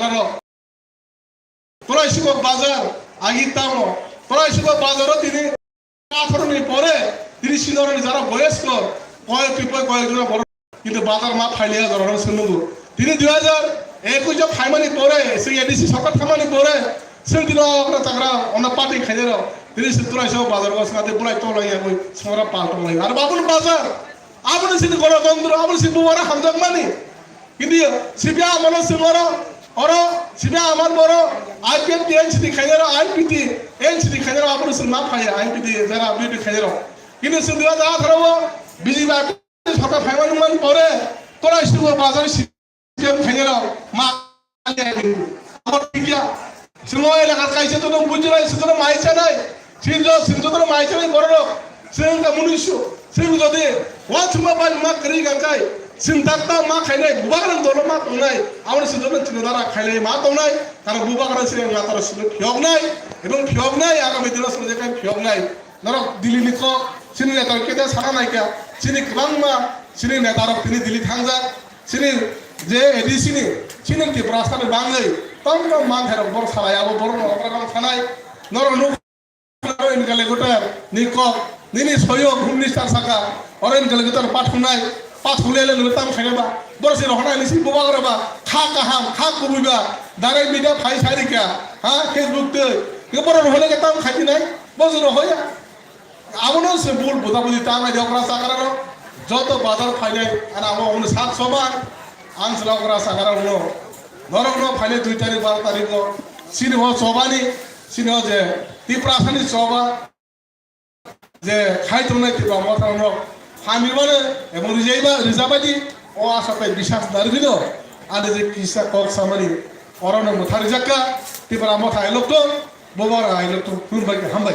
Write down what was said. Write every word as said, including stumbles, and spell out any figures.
bazar o. Torai Sibok bazar, agi tamo. Torai Sibok bazar o tini atharo ni pore, tini sinoroni jara boyesko, koyek pipoi koyek jona borok. Kintu bazar ma phailiya jorano swnungo. Tini dui hajar ekush o phaimani pore, sing A D C sorkar thamani pore, sing tini okra chakra, ono party khainai rok. Tini sing Torai Sibok bazar o singate bulai tolai yagoi, sora pal tolai. Ar babun bazar, aboni sini gora dondro, aboni sini bubara hamjak mani. Kintu sibi amano sing oro, oro sibi amar boro, I P F T N C D khainai rok, I P T N C D khainai rok, aboni sing ma phaiya, I P T jara B P khainai rok. Kintu sing dui hajar atharo o B J P Saka phaimani man pore, Torai Sibok bazar si khainai rok ma abo thikya. Swngo elaka kaisa jono bujinai, swngo mai chanai. Sinjo, sinjo jono mai chanai borok. Sing ka munusu, sing jodi wa chuma bai ma kri gangkai. Sing dakta ma khainai, bubagrang dolo ma tongnai. Abo sing jono chini dara khainai ma tongnai. Tara bubagrang sing ngataro sing phiyoknai. Ebong phiyoknai, agami dino sing jekai phiyoknai. Norok Delhi ni kok, chini neta kete sana naikha, chini kwbangma, chini neta rok tini Delhi thangjak, chini je A D C ni, chini Tiprasa ni bangwi, tongno manthairok bor salai abo borok no okra kang sanai, norok nuk oro interlocutor ni kok, nini soyok minister saka, oro interlocutor pathungnai, Pathulele nini tam khaina ba. Borok se rohornai nisi bubagra ba. Kha kaham, kha kubui ba. Direct media phai sai rikha. Ha, Facebook tei. Ke borok rohole ke tam khai dinai. Bo se rohoya. Abono se bul buda budi tam ai okra sakara no. Joto bazar phainai. Ana abo ono sak soba. Ang sela okra sakara no. Norok no phainai dui tarik, baro tarik no. Sini ho sobani. Sini ho je. Tiprasa ni soba. Je khai tongnai Tipra Motha rok hamimano ebong rijaiba, rijabadi o asa pai bisas narwino ani je kisa kok samani orono mwtharijakka Tipra Motha hai lokto, bobara hai lokto, khulumbai khe hambai.